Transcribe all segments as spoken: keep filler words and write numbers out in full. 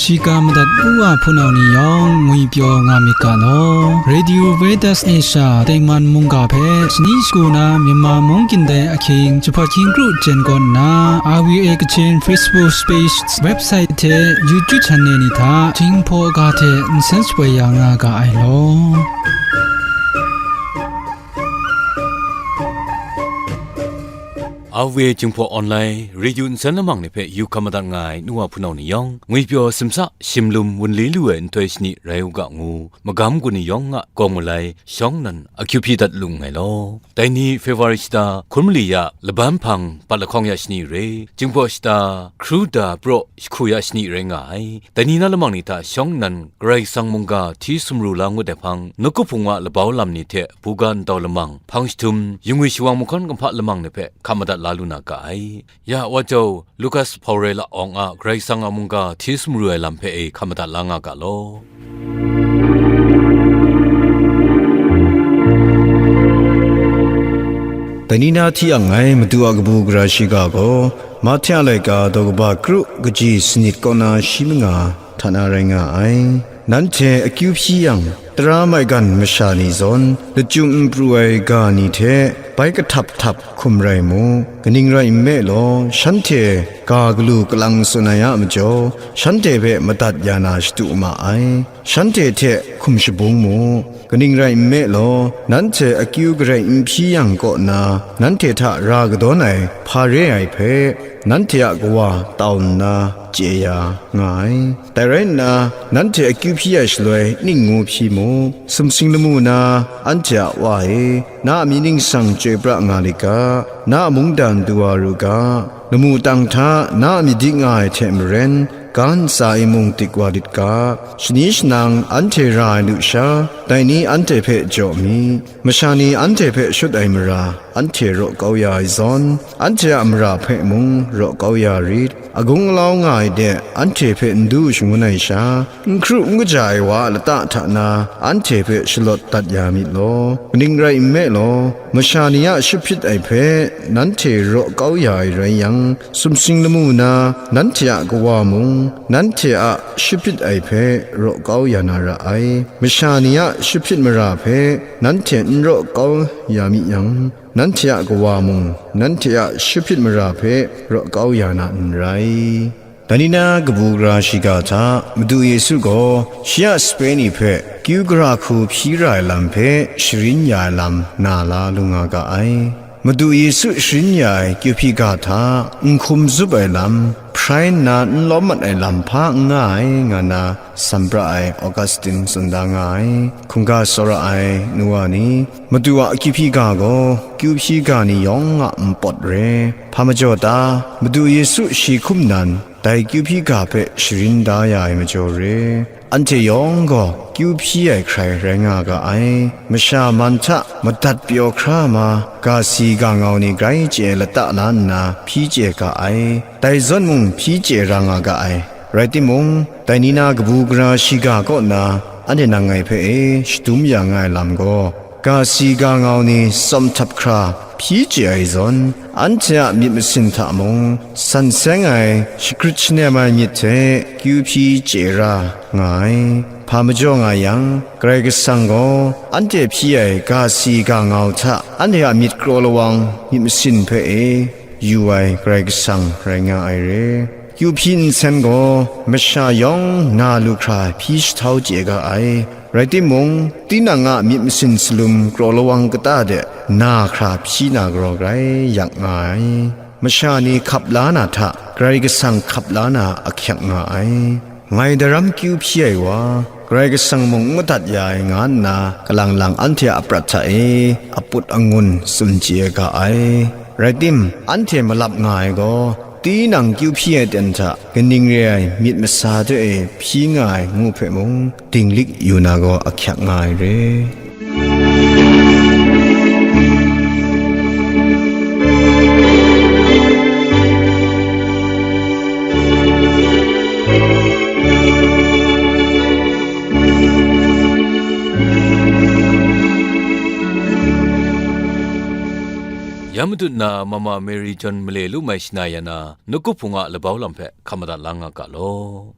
Shiga madat u wa hpunau ni yawng ngwi pyaw nga myit ga law. Radio Veritas Asia tengman mungga hpe shani shagu na Myanmar mung kyin dai ahkying jahpawt hkying kru jen kaw nna, R V A Kachin Facebook page, website hte YouTube channel ni hta Jinghpaw ga hte nsen shapoi ya nga ga ai law. R V A Jinghpaw Online Radio nsen lamang ni hpe yu hkam madat nga ai nu wa hpunau ni yawng, ngwipyaw simsa shimlum wunli lu ai nhtoi shani rai u ga ngu, magam gun ni yawng a kawng malai shawng nnan akyu hpyi dat lu nngai law. Dai ni February shata hkun mali ya laban hpang bat lahkawng ya shani re, Jinghpaw shata hkru da praw jahku ya shani rai nga ai. Dai ni na lamang ni hta shawng nnan Karai Kasang mungga hti sumru la ngut ai hpang, nawku hpung a labau lam ni hte buga ntau lamang, hpang jahtum, yingwi shawang mahkawn kumhpa lamang ni hpe hkam madat la lu na ga ai. Ya, Wa Jau, Lukas hpau rai la awng a Karai Kasang a mungga hti sumru ai lam hpe e hkam madat la nga ga law. Dai ni na hti ang ngai Madu a kabu gara shiga gaw, Mahte a laika daw kaba kru kaji sanit kaw na shi manga hta na rai nga ai. Nanhte akyu hpyi yang, tara maigan masha ni zawn, lachyum n pru ai ga ni hte bai kahtap htap hkum rai mu. Kaning rai nme law, shanhte ga galu kalang tsun ai a majaw, shanhte hpe madat ya na shadu ma ai. Shanhte hte hkum shabung mu. Kaning rai nme law, nanhte akyu garai n hpyi yang kaw na, nanhte hta ra kadawn ai hpa re ai hpe, nanhte a Kawa tau nna chye ya nga ai. Dai rai nna, nanhte akyu hpyi ai shaloi ning ngu hpyi mu. Sumsing lamu na anhte a Wa e, na a myit ningsang chyoi pra nga lit ga, na a mungdan du wa ru ga, lamu tang hta na a myit dik nga ai hte maren, ga ntsa e mung dik wa lit ga, shani shanang anhte ra ai lusha, dai ni anhte hpe jaw mi. Masha ni anhte hpe shut ai mara, anhte raw kau ya ai zawn, anhte a mara hpe mung raw kau ya rit. Agung alau nga ai de, anhte hpe n du shangun ai sha, n hkru n kaja ai wa a lata hta na, anhte hpe shalawt dat ya myit law. Kaning rai nme law, masha ni a shahpyit ai hpe nanhte raw kau ya ai rai yang, sumsing lamu na, nanhte a Kawa mung, nanhte a shahpyit ai hpe raw kau ya na ra ai. Masha ni a shahpyit mara hpe nanhte n raw kau ya mi yang, nanhte a Kawa mung, nanhte a shahpyit mara hpe raw kau ya na n rai. Dai ni na kabu gara shiga hta, Madu Yesu gaw shi a sape ni hpe kyu gara hku hpyi ra ai lam hpe sharin ya ai lam na la lu nga ga ai. Madu Yesu sharin ya ai kyu hpyi ga hta, n hkum zup ai lam, hprai nna n lawm mat ai lam hpa n nga ai, nga na, Sambra ai Augustine tsun da nga ai. Hkungga tsawra ai nu wa ni, Madu a akyu hpyi ga gaw, kyu hpyi ga ni yawng a npawt re. Hpa majaw ta? Madu Yesu shi hkum nan, dai kyu hpyi ga hpe sharin da ya ai majaw re. Anhte yawng gaw kyu hpyi ai hkrai rai nga ga ai. Masha man hta madat pyaw hkra ma, ga si ga ngau ni grai chye lata la nna hpyi chye ga ai. Dai zawn mung hpyi chye ra nga ga ai. Rai timung, dai ni na kabu gara shiga kaw na, anhte nang ngai hpe e shadum ya nga ai lam gaw, ga si ga ngau ni tsawm htap hkra hpyi chye ai zawn, anhte a myit masin hta mung, san seng ai, shagrit shanem ai myit hte kyu hpyi chye ra nga ai. Hpa majaw nga yang, Karai Kasang gaw anhte hpyi ai ga si ga ngau hta anhte a myit kraw lawang myit masin hpe e yu ai Karai Kasang rai nga ai re. Kyu hpyi nsen gaw masha yawng na lu hkra hpyi shahtau chye ga ai. Rai timung, tinang a myit masin salum kraw lawang kata de na hkra hpyi na galaw grai yak nga ai. Masha ni hkap la na hta, Karai Kasang hkap la na ahkyak nga ai. Ngai daram kyu hpyi ai wa, Karai Kasang mung n madat ya ai, nga nna kalang lang anhte a prat hta e aput angun tsun chye ga ai. Rai tim, anhte malap nga ai gaw, tinang kyu hpyi ai ten hta kaning re ai myit masa hte e hpyi nga ai ngu hpe mung, dinglik yu na gaw ahkyak nga ai re. Ya Madu na Mama Mary John male lu mai shana ya na, nawku hpung a labau lam hpe hkam madat la nga ga law.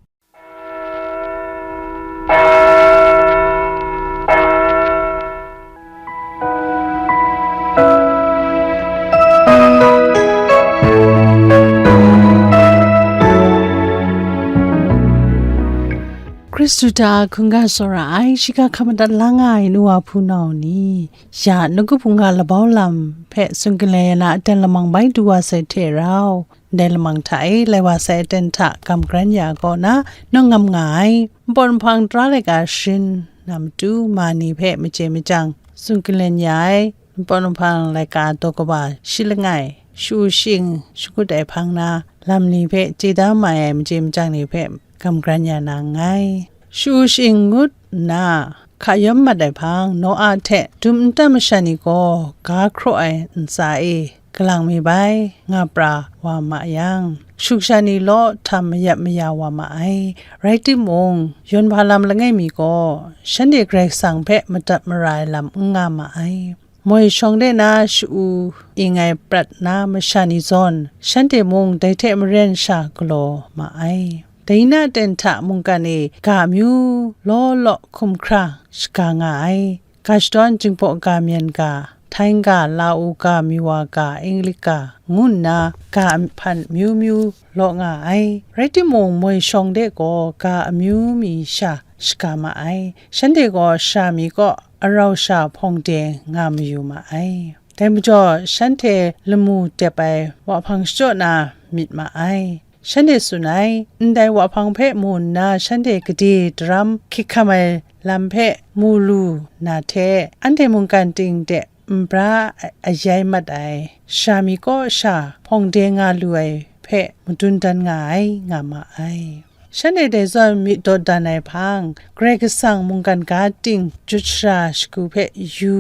Suta hkungga tsawra ai, shiga hkam madat la nga ai nu wa hpunau ni, ya nawku hpung ga labau lam hpe sungkalen ai na aten lamang bai du wa sai hte rau, ndai lamang hta e lai wa sai aten hta gam garan ya kaw na, nawng ngam nga ai, npawt nhpang tara laika sharin na matu ma ni hpe mace machyang sungkalen ya ai, npawt nhpang laika daw kaba shi langai, shu shing shagut ai hpang na, lam ni hpe chye da mai ai mace machyang ni hpe gam garan ya na nngai. Shu shing ngut nna hka yawm mat ai hpang, Noa hte dum nta masha ni gaw ga hkraw ai ntsa e galang mi bai, nga pra wa ma yang, shu kasha ni law htam mayat maya wa ma ai. Rai timung, yawn hpa lam langai mi gaw, shanhte Karai Kasang hpe madat mara ai lam n nga ma ai. Moi shawng de na sha-u ing ai prat na masha ni zawn, shanhte mung dai hte maren sha galaw ma ai. Dai na aten hta mungkan e ga amyu law law hkum hkra shaga nga ai. Ga shadawn, Jinghpaw ga, Myen ga, Htaiyen ga, Lau ga, Miwa ga, Inglik ga, ngu nna ga hpan amyu myu law nga ai. Rai timung, moi shawng de gaw ga amyu mi sha shaga ma ai. Shanhte gaw sara mi kaw arau sha hpawng de nga mayu ma ai. Dai majaw, shanhte lamu dep ai wahpang shachyaw na myit ma ai. Shanhte tsun ai, ndai wahpang hpe mu nna shanhte gade daram hkyik hkam ai lam hpe mu lu na hte, anhte mungkan ting de nbra ayai mat ai, sara mi kaw sha hpawng de nga lu ai hpe madun dan nga ai, nga ma ai. Shanhte dai zawn myit dawdan ai hpang, Karai Kasang mungkan ga ting jut shara shagu hpe yu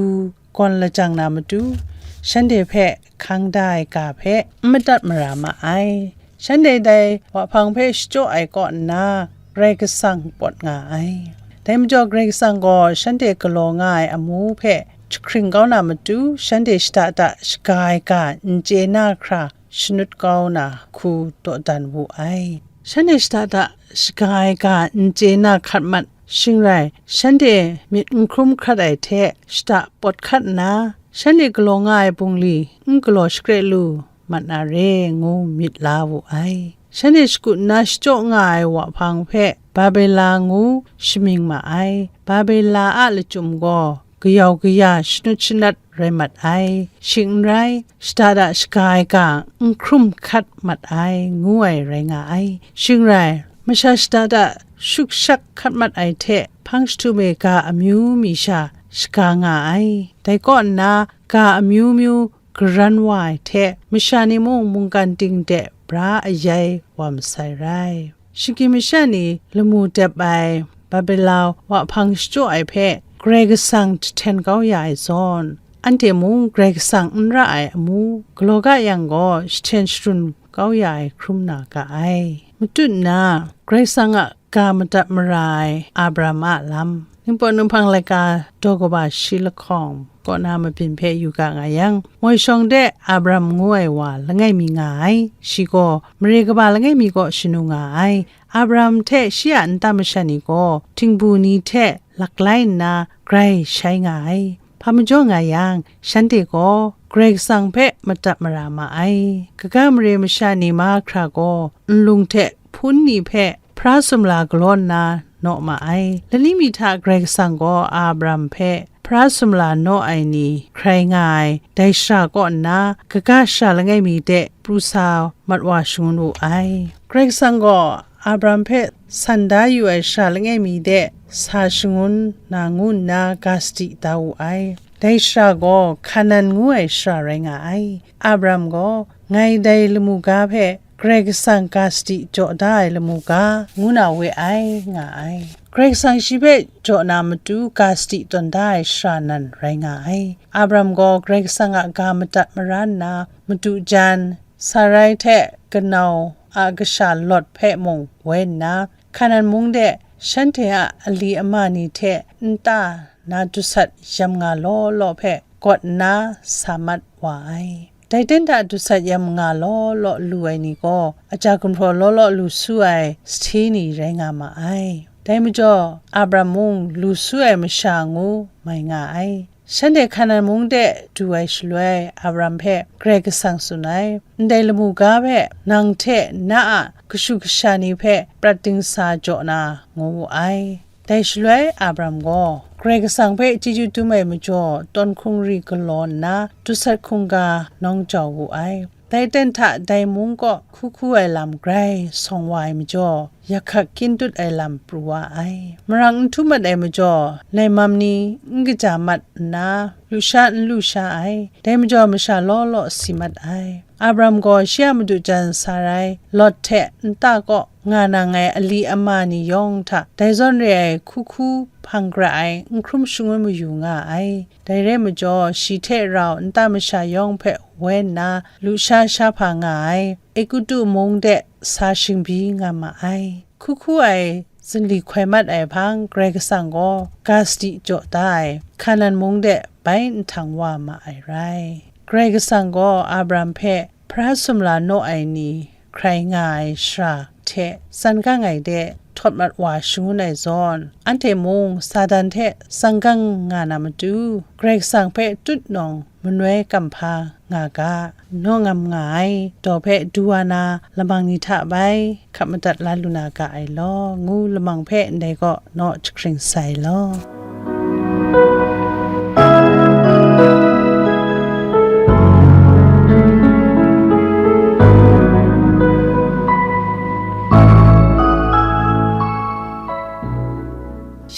gawn lajang na matu, shanhte hpe hkang da ai ga hpe n madat mara ma ai. Shanhte dai wahpang hpe shachyaw ai kaw nna, Karai Kasang pawt nga ai. Dai majaw, Karai Kasang gaw shanhte galaw nga ai amu hpe jahkring kau na matu, shanhte shada da shaga ai ga n chye na hkra shanut kau na hku dawdan wu ai. Shanhte shada da shaga ai ga n chye na hkat mat, shing rai, shanhte myit n hkrum hkrat ai hte shada pawt hkat nna, shanhte galaw nga ai bungli n galaw shakre lu mat na re, ngu myit la wu ai. Shanhte shakut nna shachyaw nga ai wahpang hpe Babela ngu shamying ma ai. Babela a lachyum gaw kayau kaya shanut shanat rai mat ai. Shing n rai, shada da shaga ai ga n hkrum hkat mat ai, ngu ai rai nga ai. Shing rai, masha shada da shukshak hkat mat ai hte, hpang jahtum e ga amyu mi sha shaga nga ai. Dai kaw nna, ga amyu myu garan wa ai hte, masha ni mung mungkan ting de bra ayai wa masai rai. Shagyi masha ni lamu dep ai Babela wahpang shachyaw ai hpe Karai Kasang jahten kau ya ai zawn, anhte mung Karai Kasang n ra ai amu galaw ga yang gaw, jahten sharun kau ya ai hkrum na ga ai. Matut nna, Karai Kasang a ga madat mara ai Abram a lam. Ningpawt Numhpang laika daw kaba shi lahkawng kaw na mabyin hpe yu ga nga yang, moi shawng de Abram ngu ai wa langai mi nga ai. Shi gaw mare kaba langai mi kaw shanu nga ai. Abram hte shi a nta masha ni gaw htingbu ni hte laklai nna grai shai nga ai. Hpa majaw nga yang, shanhte gaw Karai Kasang hpe madat mara ma ai. Kaga mare masha ni mahkra gaw nlung hte hpun ni hpe hpara sumla galaw nna naw ma ai. Lani mi hta Karai Kasang gaw Abram hpe hpara sumla naw ai ni hkrai nga ai, dai shara kaw nna, kaga shara langai mi de pru sa mat wa shangun wu ai. Karai Kasang gaw Abram hpe san da yu ai shara langai mi de sa shangun na ngu nna ga sadi da wu ai. Dai shara gaw Hkanan ngu ai shara rai nga ai. Abram gaw, "Ngai dai lamu ga hpe Karai Kasang ga sadi jaw da ai lamu ga," ngu na we ai, nga ai. Karai Kasang shi hpe jaw na matu ga sadi tawn da ai shara nan rai nga ai. Abram gaw Karai Kasang a ga madat mara nna, madu jan, Sarai hte kanau a kasha Lawt hpe mung woi nna, Hkanan mung de shanhte a ali ama ni hte nta na dusat yam nga law law hpe gawt nna sa mat wa ai. Dai ten hta dusat yam nga law law lu ai ni gaw, aja gumhpraw law law lu su ai sahte ni rai nga ma ai. Dai majaw, Abram mung lu su ai masha ngu mai nga ai. Shanhte Hkanan mung de du ai shaloi, Abram hpe Karai Kasang tsun ai, "Ndai lamu ga hpe nang hte na a kashu kasha ni hpe prat dingsa jaw na," ngu wu ai. Dai shaloi Abram gaw Karai Kasang hpe chyeju dum ai majaw, tawn hkungri galaw nna, dusat hkungga nawng jau wu ai. Dai ten hta dai mung kaw hku hku ai lam grai sawng wa ai majaw, yakhak kyin dut ai lam pru wa ai. Marang n htu mat ai majaw, laimam ni n kaja mat nna, lusha n lu sha ai. Dai majaw, masha law law si mat ai. Abram gaw shi a madu jan Sarai, Lot hte nta kaw nga nang ai ali ama ni yawng hta dai zawn re ai hku hku hpang gara ai n hkrum shangun mayu nga ai. Dai rai majaw, shi hte rau nta masha yawng hpe woi nna, lusha sha hpa nga ai. Egutu mung de sa shingbyi nga ma ai. Hku hku ai zinli hkoi mat ai hpang, Karai Kasang gaw ga sadi jaw da ai Hkanan mung de bai nhtang wa ma ai rai. Karai Kasang gaw Abram hpe hpara sumla naw ai ni hkrai nga ai shara hte tsan gang ai de htawt mat wa shangun ai zawn, anhte mung Satan hte tsang gang nga na matu, Karai Kasang hpe tutnawng manoi kamhpa nga ga, naw ngam nga ai daw hpe du wa na lamang ni hta bai hkap madat la lu na ga ai law, ngu lamang hpe ndai kaw naw jahkring sai law.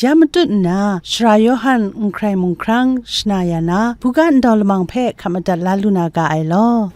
Ya matut nna, Sara Yawhan n hkrai mung hkrang shana ya na, buga ndau lamang hpe hkap madat la lu na ga ai law.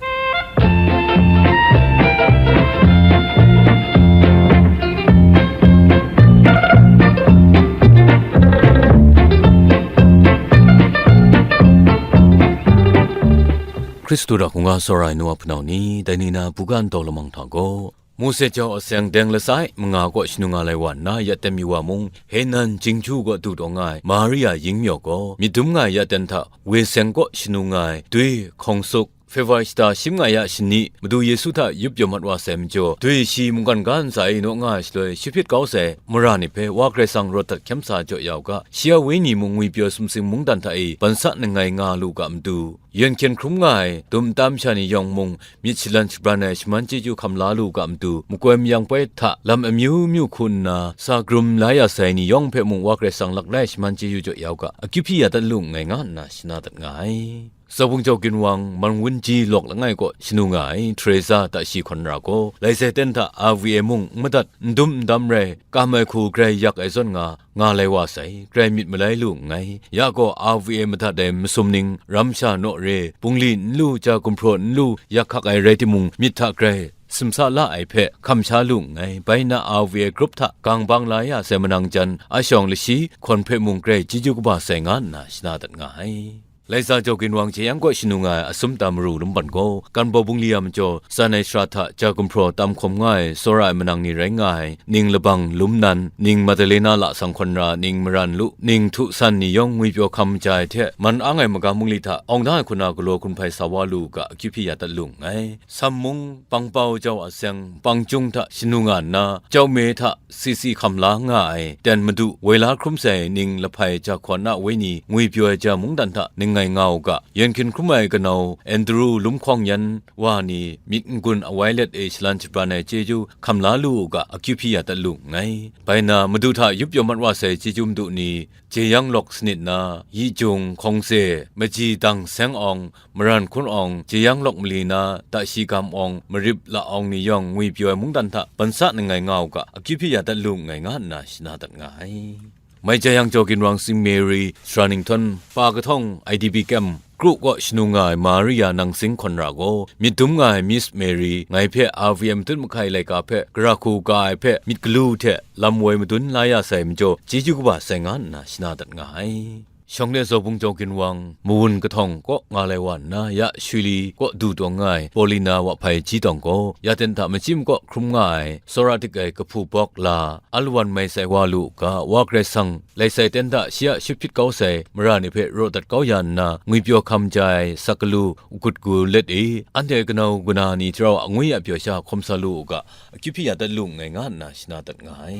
Hkristu hta hkungga tsawra ai nu a hpunau ni, dai ni na buga ndau lamang hta gaw, Mose jau aseng deng lasai manga kaw shanu nga lai wa nna, ya ten mi wa mung, Henan Jingju kaw du taw nga ai Maria Yingmyaw gaw, myit dum nga ai ya ten hta we seng kaw shanu nga ai dwi hkawng suk, February shata shim nga ya shani, Madu Yesu hta yup yawm mat wa sai majaw, dwi shi mungkan ga ntsa e naw nga ai shaloi, shi hpyit kau sai mara ni hpe Wa Karai Kasang rawt dat hkyem sa jaw ya u ga, shi a wenyi mung ngwipyaw sumsing mungdan hta e ban sa nangai nga lu ga matu, yen hkyen hkrum nga ai dum nta masha ni yawng mung, myit shalan shabran ai shaman chyeju hkam la lu ga matu, makoi mayang poi hta lam amyu myu hku nna sa karum la ya sai ni yawng hpe mung Wa Karai Kasang laklai shaman chyeju jaw ya u ga, akyu hpyi ya dat lu nngai, nga nna shana dat nga ai. Zaubung jau ginwang, man wunji lawk langai kaw shanu nga ai Teresa ta shi hkawn ra gaw, lai sai ten hta R V A mung n madat, n dum n dam rai, kam ai hku grai yak ai zawn nga, nga lai wa sai, grai myit malai lu nngai. Ya gaw, R V A madat ai masum ning, ram sha naw re, bungli n lu, ja gumhpraw n lu, yak hkak ai rai timung, myit hta grai simsa la ai hpe hkam sha lu nngai. Bai nna, R V A grup hta gang bang la ya sai manang jan, a shawng lashi hkawn hpe mung grai chyeju kaba sai, nga nna shana dat nga ai. Laisa jau ginwang jeyang kaw shanu nga ai Asumta Maru Lumban gaw, Ganbaw bungli a majaw, tsan ai shara hta ja gumhpraw tam hkawm nga ai, tsawra ai manang ni rai nga ai, ning labang lum nan, ning Madalena lasang hkawn ra, ning maran lu, ning htu san ni yawng ngwipyaw hkam maja ai hte, man ang ai magam bungli hta awng da ai hku na galaw gun hpai sa wa lu u ga, akyu hpyi ya dat lu nngai. Sam mung, Pangpau jau aseng, Pangchyung hta shanu nga nna, jau me hta, sisi hkam la nga ai, ten madu woi la hkrum sai ning lahpai ja hkawn a wenyi ngwipyaw ai ja mungdan hta ning ngai nga u ga, yen hkyen hkrum ai kanau Andru lumhkawng yan wa ni myit n-gun awai let e shalan shabran ai chyeju hkam la lu u ga, akyu hpyi ya dat lu nngai. Bai nna, Madu hta yup yawm mat wa sai chyeju madu ni, jeyang lawk sanit na, yi jung, hkawng se, maji dang seng awng, maran hkun awng, jeyang lawk mali na, tashi gam awng, marip la awng ni yawng ngwipyaw ai mungdan hta ban sa nangai nga u ga, akyu hpyi ya dat lu nngai, nga nna shana dat nga ai. Mai jayang jau ginwang Sing Mary, Sara Ninghtawng, Pa Kahtawng I D P Camp, Kru kaw shanu nga ai Maria Nangsing hkawn ra gaw, myit dum nga ai Miss Mary, ngai hpe R V M tut mahkai laika hpe gara hku ga ai hpe myit galu hte lam woi madun la ya sai majaw, chyeju kaba sai, nga nna shana dat nga ai. Shawng de Zaubung jau ginwang, Mawun kahtawng kaw nga lai wa nna, ya Shwili kaw du taw nga ai Paulina Wahpai Jitawng gaw, ya ten hta machyi makaw hkrum nga ai, tsawra dik ai kahpu bawk la, alawan mai sai wa lu u ga, Wa Karai Kasang, lai sai ten hta shi a shi hpyit kau sai mara ni hpe raw dat kau ya nna, ngwipyaw hkam ja ai sak galu, agut gu let e, anhte kanau kana ni hte rau angwi a pyaw sha hkawm sa lu u ga, akyu hpyi ya dat lu nngai, nga nna shana dat nga ai.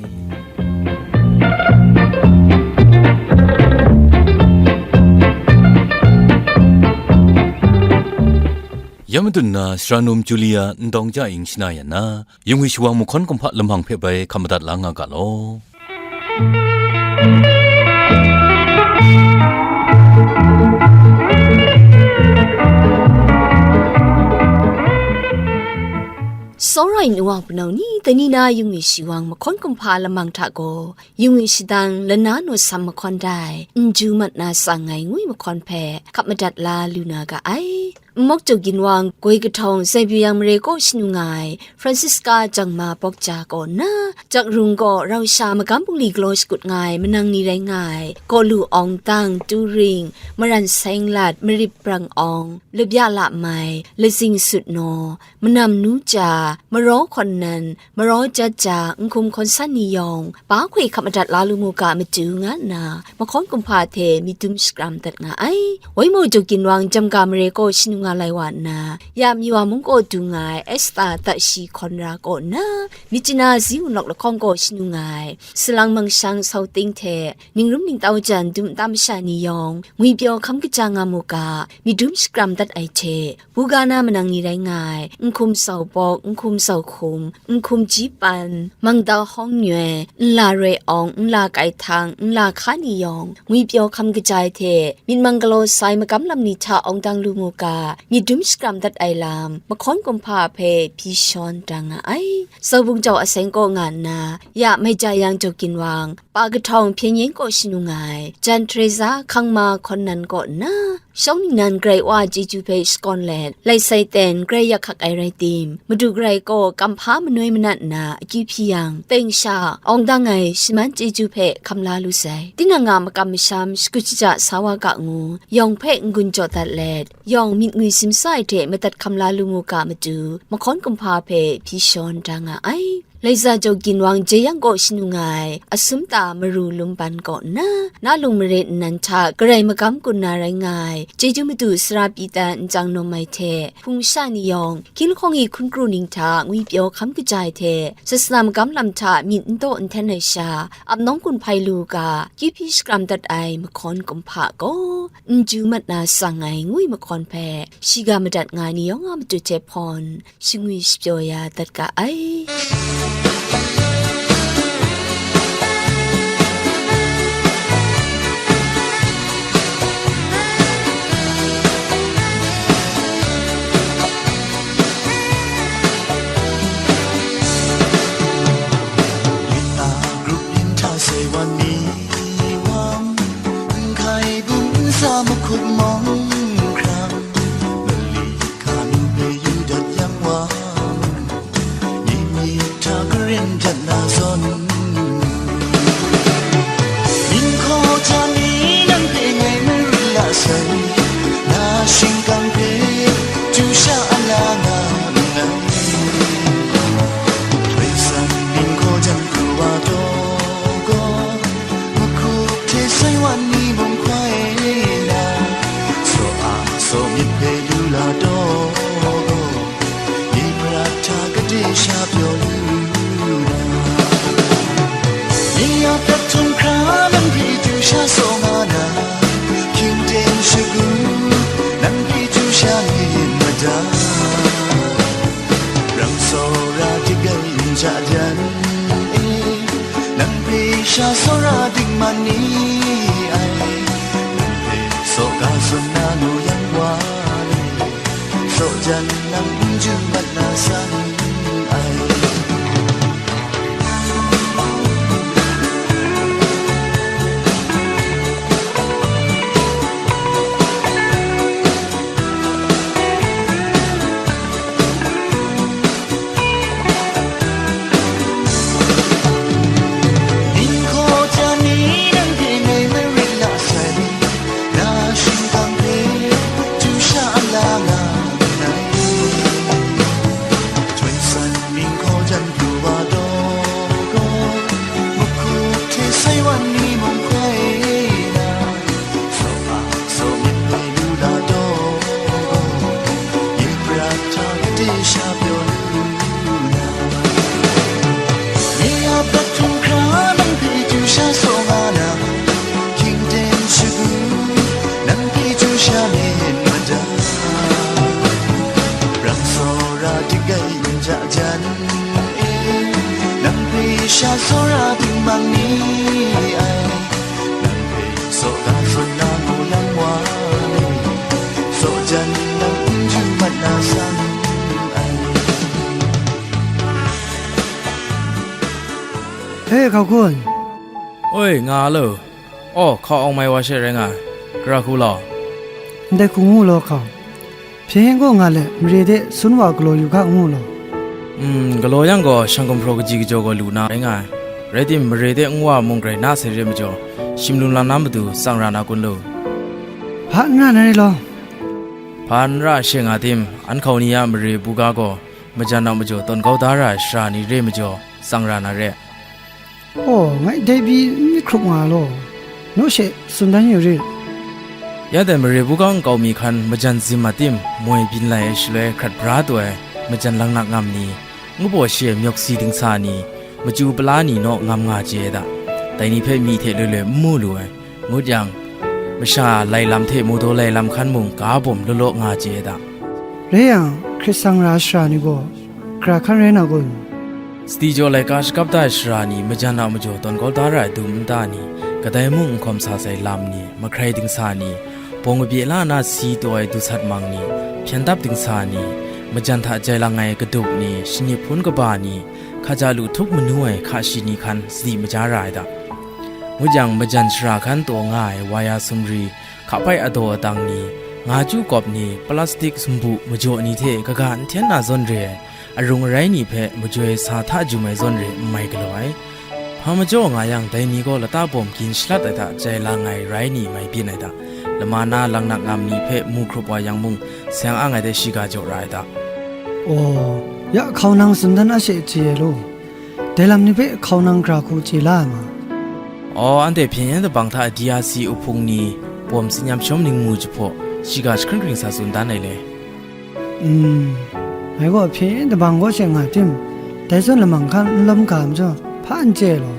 Ya madun na, Sara Num Julia Ndawng Ja Ing shana ya na, yungwi shawang mahkawn kumhpa lamang hpe bai hkam madat la nga ga law. Tsawra ai nu wa hpunau ni, dai ni na yung mi shi wang mahkawn kumhpa lamang hta gaw, yung mi shadang lana naw sam mahkawn dai, n ju mat na tsang ai ngwi mahkawn hpe hkap madat la lu na ga ai. N mawk Jaw Ginwang, Goi Kahtawng, Zai Byu Yang Mare kaw shanu nga ai, Francisca Jangma Bawkja kaw nna, Jak Rung kaw rau sha magam bungli galaw shakut nga ai manang ni rai nga ai, Kaw Lu Awng Dang, Tu Ring, Maran Seng Lat, Marip Brang Awng, Labya La Mai, Lazing Sut Naw, Manam Nu Ja, Maraw Hkawn Nan, Maraw Jat Ja, Nhkum Hkawn San ni yawng, ba hkoi hkap madat la lu mu ga matu nga nna, mahkawn kumhpa hte myit dum shakram dat nga ai. Wai maw Jaw Ginwang, Jamga Mare kaw shanu nga lai wa nna, ya Myiwa mung kaw du nga ai Esta Tashi Hkawn Ra kaw nna, Myitkyina Zi Wun Lawk lahkawng kaw shanu nga ai, Salang Mangshang Sau Ting hte, Ningrum Ningtau Jan dum nta masha ni yawng, ngwipyaw hkam kaja nga mu ga, myit dum shakram dat ai hte, Buga na manang ni rai nga ai, Nhkum Sau Bawk, Nhkum Sau Hkum, Nhkum Ji Pan, Mangdau Hawng Nyoi, Nla Roi Awng, Nla Kai Htang, Nla Hka ni yawng, ngwipyaw hkam kaja ai hte, myit mang galaw sai magam lam ni hta awng dang lu mu ga, myit dum shakram dat ai lam, mahkawn kumhpa hpe hpyi shawn da nga ai. Sau Bung Jau Aseng kaw nga nna, ya Mai Ja Yang Jaw Ginwang, Pa Kahtawng Hpyen Yen kaw shanu nga ai, Jan Teresa Hkangma Hkawn Nan kaw nna, shawng ningnan Karai Wa a chyeju hpe shakawn let, lai sai ten grai yak hkak ai rai tim, Madu Karai kaw kamhpa manoi manat nna akyu hpyi yang, teng sha awng dang ai shaman chyeju hpe hkam la lu sai. Tinang a makam masham shakut shaja sa wa ga ngu, yawng hpe n-gun jaw dat let, yawng myit ngwi simsa ai hte madat hkam la lu mu ga matu, mahkawn kumhpa hpe hpyi shawn da nga ai. Laiza Jaw Ginwang Jeyang kaw shanu nga ai, Asum Ta Maru Lumban kaw nna, na lung mare nnan hta garai magam gun na rai nga ai, chyeju madu sara pyi dan nchyang nawm ai hte, hpung sha ni yawng, hkying lahkawng e hkun kru ning hta ngwipyaw hkam kaja ai hte, sasana magam lam hta myit n daw n hten ai sha, ap nawng gun hpai lu u ga, kyu hpyi shakram dat ai mahkawn kumhpa gaw, n ju mat na tsang ai ngwi mahkawn hpe, shiga madat nga ai ni yawng a matu hte hpawn, shingwi shapyaw ya dat ga ai. Yin a grup yin hta sai wan ni wang, n hkai bum n sa mahkup mawng hkrang, mali hka nu hpe yu dat yang wang, myit myit hta garen dat na zawn, ning hkaw ja ni nang hpe ngai marit la sai, na shingkang hpe chyu sha a la nga nngai. Bai san ning hkaw jan pru wa taw gaw, mahkup hte sai wan ni mung hkoi na, saw a saw myit hpe lu la taw gaw, Ni prat hta kade sha pyaw lu na, ni a prat htum hkra nang hpe chyu sha saw nga na, hkying ten shagu nang hpe chyu sha myit mada. Rang tsawra dik ai n ja jan e, nang hpe sha tsawra dik man ni ai, nang hpe saw ga tsun na nu yan wa ni, saw jan nang n ju mat na san ai. Ning hkaw ja ni nang hte ngai marit la sai, na shingkang hpe chyu sha a la nga nngai. Htoi san ning hkaw jan pru wa taw gaw, mahkup hte sai wan ni mung hkoi na, saw a saw myit hpe lu la taw gaw, ye prat hta kade sha pyaw lu na, nye a prat htum hkra nang hpe chyu sha saw nga na, hkying ten shagu nang hpe chyu sha myit mada. Rang tsawra dik ai n ja jan e, nang hpe sha tsawra dingmang ni ai, nang hpe saw ga tsun na mu yang wa ni, saw jan nang n ju mat na sang ai. Hkau kun. Oi, nga lo. Aw, hkau awng mai wa she rai nga ai. Gara hku law. Ndai hku ngu law hkau. Hpyen gaw nga let, mare de sun wa galaw yu ga ngu law. Mm, galaw yang gaw, shang gumhpraw kaji kajaw gaw lu na rai nga ai. Rai tim, mare de ngu wa mung grai na sai re majaw, shim lum lam na matu tsang ra na kun lu. Hpa n ra na re law. Hpa n ra she nga tim, an hkau ni a mare buga gaw, majan a majaw tawn kau da ra ai shara ni re majaw, tsang ra na re. Aw, ngai dai pyi n myit hkrup nga law, naw she tsun dan yu rit. Ya dai mare buga nkau mi hkan majan zim a tim, moi byin lai ai shaloi hkrat bra taw ai, majan langnak ngam ni, ngu baw shi ai myawk si dingsa ni, machyu pala ni naw ngam nga chye ai da. Dai ni hpe myi hte loi loi n mu lu ai. Ngut yang, masha lai lam hte maudaw lai lam hkan mung ga bawm law law nga chye ai da. Rai yang, hkrit sang ra ai shara ni gaw, gara hkan rai na kun? Sadi jaw laika shakap da ai shara ni, majan a majaw tawn kau da ra ai dum nta ni, kadai mung n hkawm sa sai lam ni, mahkrai dingsa ni, bawng kabye la na si taw ai dusat mang ni, hpyen dap dingsa ni, majan hta jai lang ai kaduk ni, shanip hpun kaba ni, hkaja lu htup manu ai hka shi ni hkan sadi maja ra ai da. Ngut yang, majan shara hkan taw nga ai waya sumri, hka pai adaw adang ni, nga chyu kawp ni, plastik sumbu majaw ni hte kaga n hten na zawn re ai, arung arai ni hpe majoi sa hta jum ai zawn re n mai galaw ai. Hpa majaw nga yang, dai ni gaw lata bawm gin shalat ai hta jai lang ai rai ni mai byin ai da. Lama na langnak ngam ni hpe mu hkrup wa yang mung, seng ang ai de shiga jaw ra ai da. Aw, ya hkau nang tsun dan a she chye ai law. Dai lam ni hpe hkau nang gara hku chye la ai ma? Aw, anhte hpyen yen dabang hta D R C uhpung ni, bawm tsin yam shawm ningmu jahpaw, shiga jahkring hkring sa tsun dan ai le. Mm, ngai gaw hpyen yen dabang kaw she nga tim, dai zawn lamang hkan n lawm ga majaw, hpa n chye law.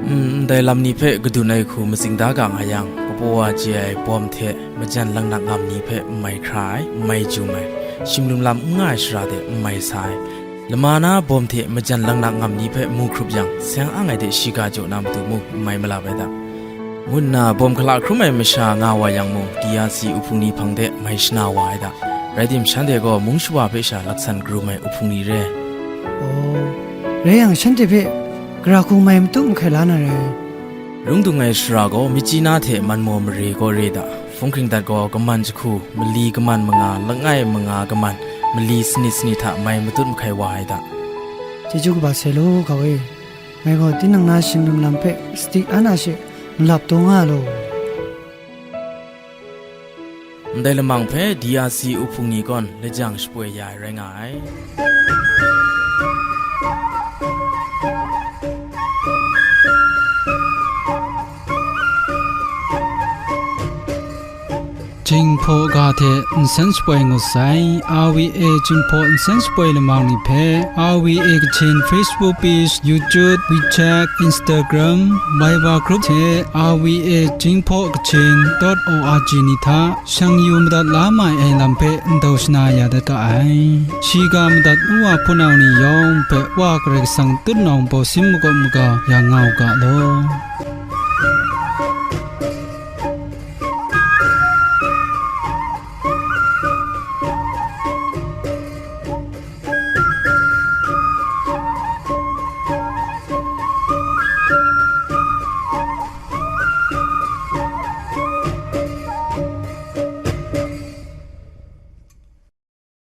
Mm, ndai lam ni hpe kadun ai hku matsing da ga nga yang, kapaw wa chye ai bawm hte majan langnak ngam ni hpe n mai hkra ai, n mai jum ai, shim lum lam n nga ai shara de n mai sa ai, lama na bawm hte majan langnak ngam ni hpe mu hkrup yang, seng ang ai de shiga jaw na matu mung n mai malap ai da, ngu nna bawm hkala hkrum ai masha nga wa yang mung, D R C uhpung ni hpang de mai shana wa ai da. Rai tim, shanhte gaw mung shawa hpe sha laksan karum ai uhpung ni re. Aw, rai yang, shanhte hpe gara hku mai matu mahkai la na rai. Rung dung ai shara gaw, Myitkyina hte Manmaw mare gaw re da. Hpung hkring dat gaw, kaman jahku, mali kaman manga, langai manga kaman, mali sanit sanit hta mai matut mahkai wa ai da. Chyeju kaba sai law, hkau e. Ngai gaw tinang na shim lum lam hpe sadi an a she malap taw nga law. Ndai lamang hpe D R C uhpung ni gaw lajang shapoi ya ai rai nga ai. Jinghpaw ga hte nsen shapoi ngut sai. R V A Jinghpaw nsen shapoi lamang ni hpe, R V A Kachin Facebook page, YouTube, WeChat, Instagram, Viber group hte R V A Jinghpaw Kachin dot O R G ni hta shang yu madat la mai ai lam hpe ndau shana ya dat ga ai. Shiga madat ngu wa hpunau ni yawng hpe Wa Karai Kasang tutnawng baw sin makawp maga ya nga u ga law.